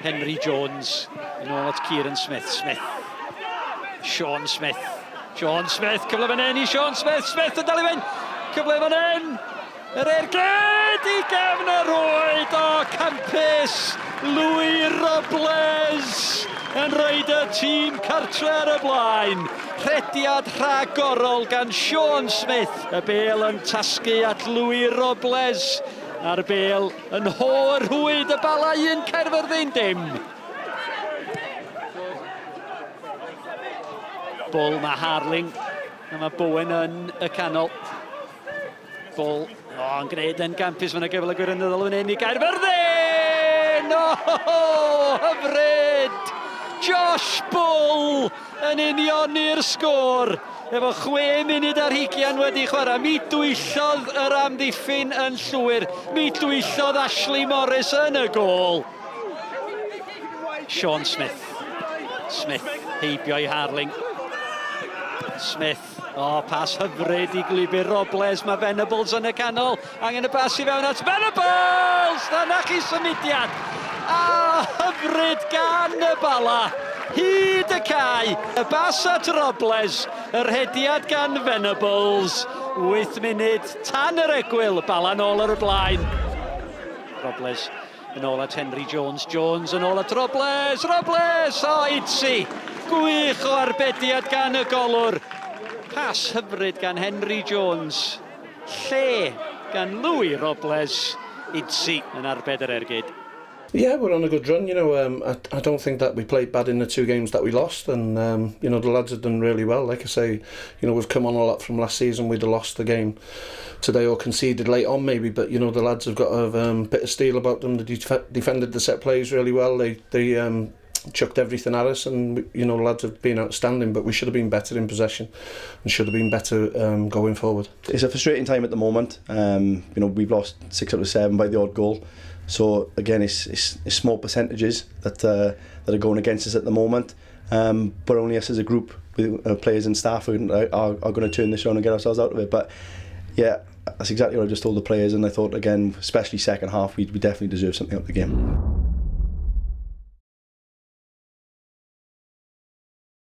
Henry Jones yn ôl at Kieran Smith. Smith. Sean Smith. Sean Smith, cyfle fan hyn i Sean Smith. Smith yn dal i fynd. Cyfle fan hyn. Yr ergyd i gefn y rwyd o campus Louis Robles yn rhaid y tîm cartre ar y blaen. Rhediad rhagorol gan Sean Smith. Y bel yn tasgu at Louis Robles. A'r bel yn ho'r rhwyd y Bala 1 Caerfyrddin dim. Bull mae Harling a mae Bowen yn y canol. Bull, o, yn gwneud yn gampus, mae'n gyfle gwirioneddol yn hyn i Gaerfyrddin! O, hyfryd! Josh Bull yn unioni'r sgôr efo 6 munud ar hugian wedi chwarae. Mi dwyllodd yr amddiffyn yn llwyr. Mi dwyllodd Ashley Morris yn y gôl. Sean Smith. Smith heibio i Harling. Smith. O, oh, pas hyfryd i Glybir Robles. Mae Venables yn y canol. Angen y bas i fewn at Venables! Dyna chi symudiad. A hyfryd gan y Bala. Hyd y cae. Y bas at Robles. Y rhediad gan Venables. 8 munud tan yr egwyl. Bala nôl ar y blaen. Robles yn ôl at Henry Jones. Jones yn ôl at Robles. Robles! O, Itzi! Gwych o arbediad gan y golwr. Pas hyfryd gan Henry Jones. Lle gan Louis Robles. Itzi yn arbed yr ergyd. Yeah, we're on a good run. I don't think that we played bad in the 2 games that we lost, and the lads have done really well. Like I say, we've come on a lot from last season. We'd have lost the game today or conceded late on maybe, but the lads have got a bit of steel about them. They defended the set plays really well. They chucked everything at us, and the lads have been outstanding, but we should have been better in possession and should have been better going forward. It's a frustrating time at the moment. We've lost 6 out of 7 by the odd goal. So again, it's small percentages that are going against us at the moment. But only us as a group, with players and staff, are going to turn this around and get ourselves out of it. But yeah, that's exactly what I just told the players, and I thought again, especially second half, we definitely deserve something out of the game.